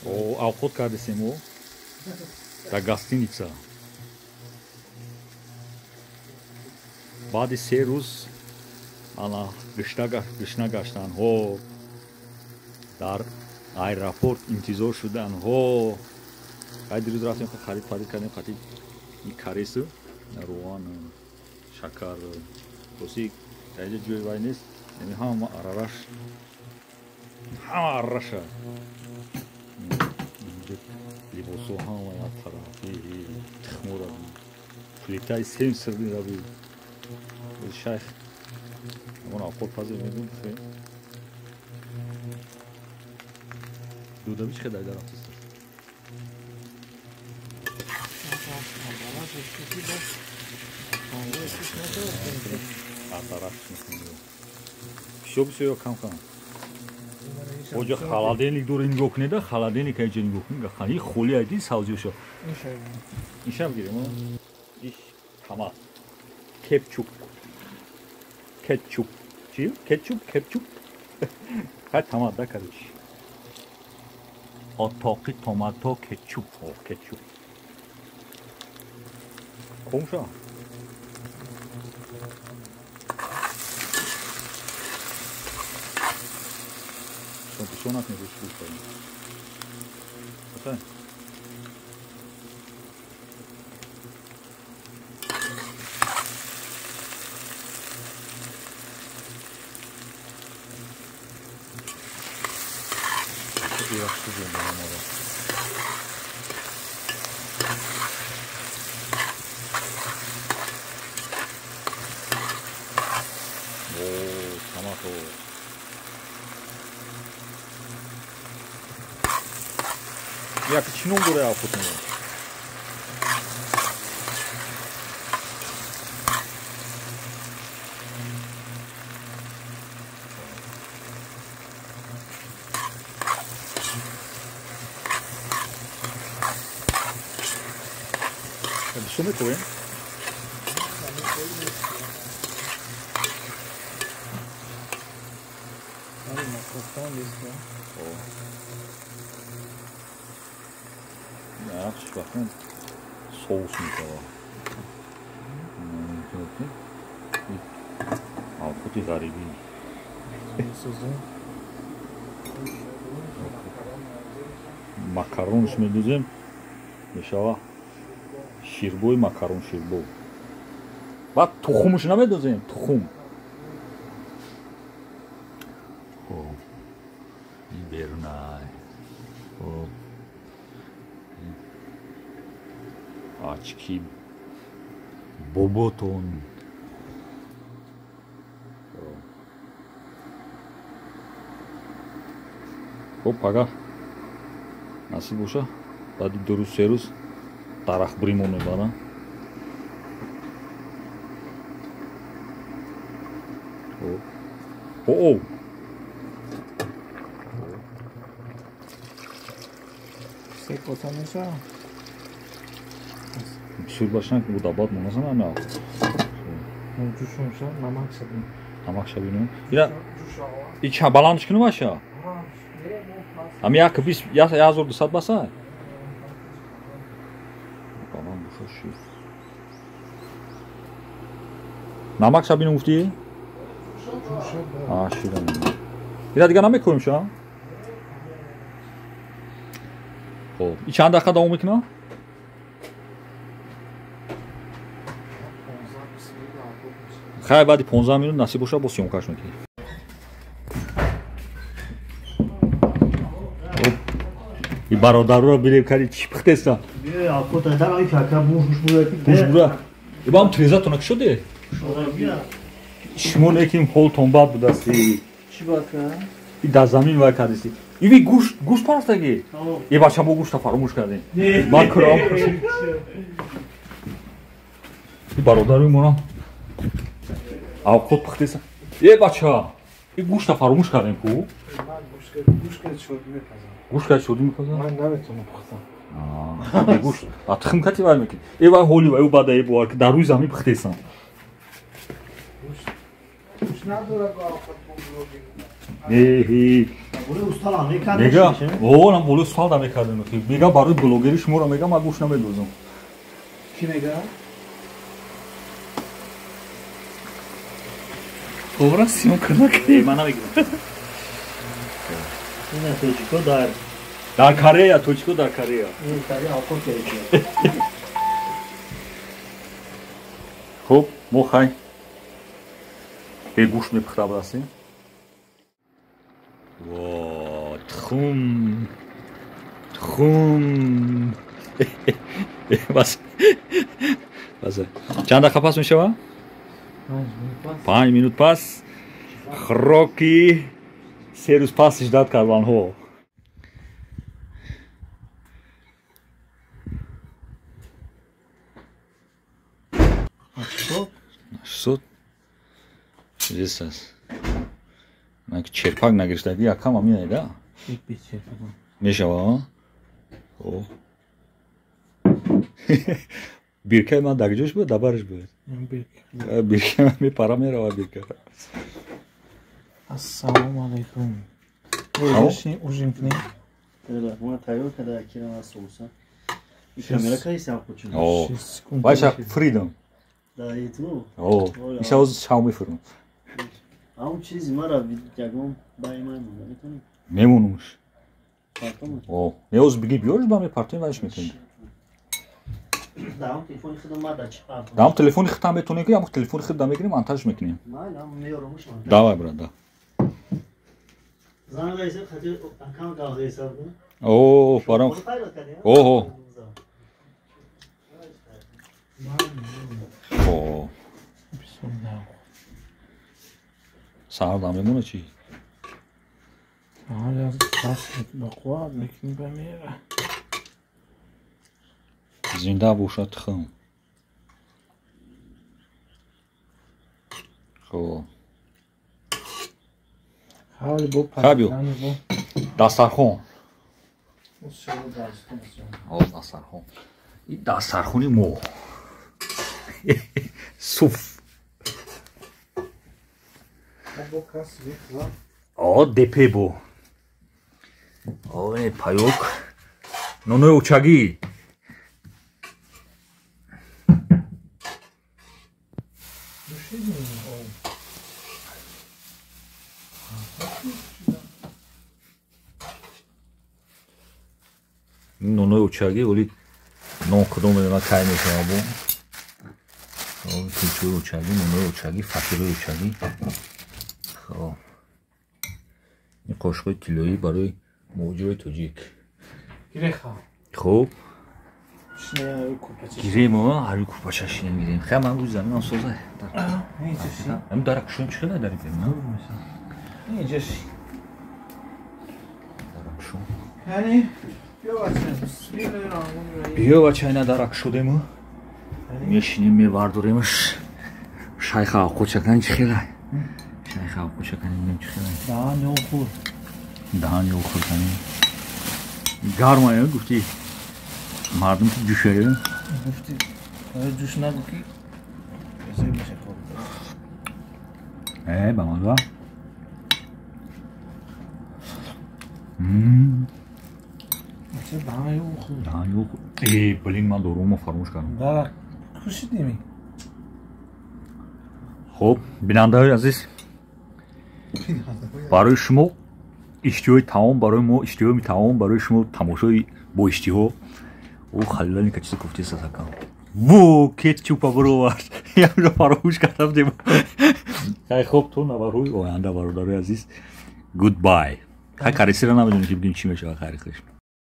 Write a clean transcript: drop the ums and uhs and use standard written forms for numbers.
О, авқот кардесем о дар гостиница. Баъди 3 рӯз ана гушна гаштан ҳо, дар аэропорт интизор шудан ҳо. Ай дирӯз рафтем харид фарид кардем хати каресу равған, шакар, роси даиҷа ҷои вай нест, яъне ҳама арараш, ҳама арараша. Либосо ҳама як тараф, тухмора, плитаи сенсорни раби. Шайх ҳамон авқот пазир мегӯм хе. Дудаби чӣ хел дар рафтист? Бисёр бисёр ё кам кам? Оҷа холодильник дора, нигоҳ кунеда, холодильник аҷа нигоҳ кунед, хани холи айди савзиёшо. Ишам гирем, иш томат, кетчуп, кетчуп, чи? Кетчуп, кетчуп. Хай томат да, короче. Отоқи томато кетчуп, о, кетчуп. Комша? Бисёр накунед, шур. О, томато. Як чӣ ном дора авқотмо? Бисёр мекӯем? Вақт соус мешавад. Авқоти ғарибӣ. Макаронш медӯзем, мешава ширбои макарон ширбо. Баъд тухумш намедӯзем, тухум. Хоб, ин берунай. Хоб, очки боботон. Хоб, пага насиб боша, баъди 2 рӯз 3 рӯз дарахтбуримон мебарам. О, бисёр башан буда, баъд монасам ама. Намак шабинем. Ира ича баландш кунум аша? Ами як 20 1200 баса? Баланд боша ши. Намак шабинем гуфтӣ? А, ширам. Ира дига намекунем ша? Хоб, и чанд дақиқа давом мекунад? Хай, баъди 15 минут насиб боша бо съёмкаш мекунем. И бародарро бинем кари чӣ пухтеста? Гӯш бура. Ибам трезатона ки шуде? Шумо неким ҳолтон бад будасти. Чӣ бад кард? И дар замин вай кардисти. Иви гӯшт, гӯшт парафтагӣ? Е бача, мо гӯшта фаромӯш кардем. Ман курам. И бародари монам авқот пухтеса. Е бача, и гӯшта фаромӯш кардем ку? Ман гӯшт шодӣ мепазам. Гӯшт шодӣ мепазам? Ман наметавонам пухтам. Гӯшт, а тухм кати вай мекунӣ? Е вай ҳоли вай бада е бовар ки дар рӯи замин пухтесам. Гӯшт надорад авқот. Неҳи. Мега, о, нам болои устал да мекардем. Мега барои блогери шуморо мега ман гӯш намедозам. Ки мега? Повара съёмка накунем. Ман намегирам. Ина тоҷико дар Корея, тоҷико дар Корея. Ин Корея оқо кардем. Хуб, мо хай бегӯшт мепухта будастем. Во, тухм. Тухм. Бас. Бас. Чанд дақиқа пас мешава? 5 минут пас. Хроки 3 рӯз пас ждат карданҳо. Шуд. Чиз аст. Ман черпак нагирифтагӣ якам ам меояд, мешава? О. Биркаи ман дар ҷош буд, дар бараш буд. Биркаи ман мепара мерава бирка. Ассалому алайкум. Ужин кунем. Ма тайёр карда кирам соуса. Камера кайсам хучун. О. Вайша фридом. Да, иту. О, иша оз шав мефурам. Ам чизи мара ягон бай май монда метонӣ? Мемонумш. Партома. О, не оз биги биёрш ба мепартоем вайш метонем. Даам телефони худам ма да чӣ партом. Даам телефони худам метонем ки ам телефони худ да мегирем монтаж мекунем. Ман ам меёрумш. Давай брат, да. Занг зайсем хати аккаунт гавзайсам. О, барам. Ого. О. Саҳар дам мемона чӣ? Саҳар аз даст ба қувват мекунӣ ба мера. Зинда бошад тухм. Хоб. Хабио. Дастархон. О, дастархон. Ин дастархони мо. Суф. О, депе бо. О, не паёк. Нонои очагӣ. Нонои очагӣ оли нон кудом медона кай мешава бо. Кулчаи очагӣ, нонои очагӣ, фатирои очагӣ. Хоб. Ин қошуқи тиллоӣ барои муҳоҷирои тоҷик. Хоб. Гирем, ҳарӯи кӯрпача шинем гирем. Хай ман рӯи заминам соза. Ам дарак шуем чӣ хела дарик на? Дарак шум. Биё бача, ина дарак шудему. Мешинем, мевардоремаш. Шайха оқочакани чӣ хела? Шайха оқочакани бинем чӣ хела? Даҳани охур. Даҳани охур кани. Гарма гуфти. Мардум ки ҷӯшае. Гуфти, ҷӯш нагу ки ба маза. Даҳани охур. Даҳани охур. Э, блин, ман дорумо фаромӯш кардам. Дарак кушидеми. Хоб, бинандаҳои азиз, барои шумо иштиҳои таом, барои мо иштиҳои таом, барои шумо тамошои бо иштиҳо. О, халиланика чизе гуфтеса сакам. Во, кетчупа бировард. Ямро фаромӯш кардам дем. Хай хоб, то наварҳои оянда, бародарои азиз. Goodbye. Хай карисира намедонем ки бигем чӣ мешавад хайри хуш.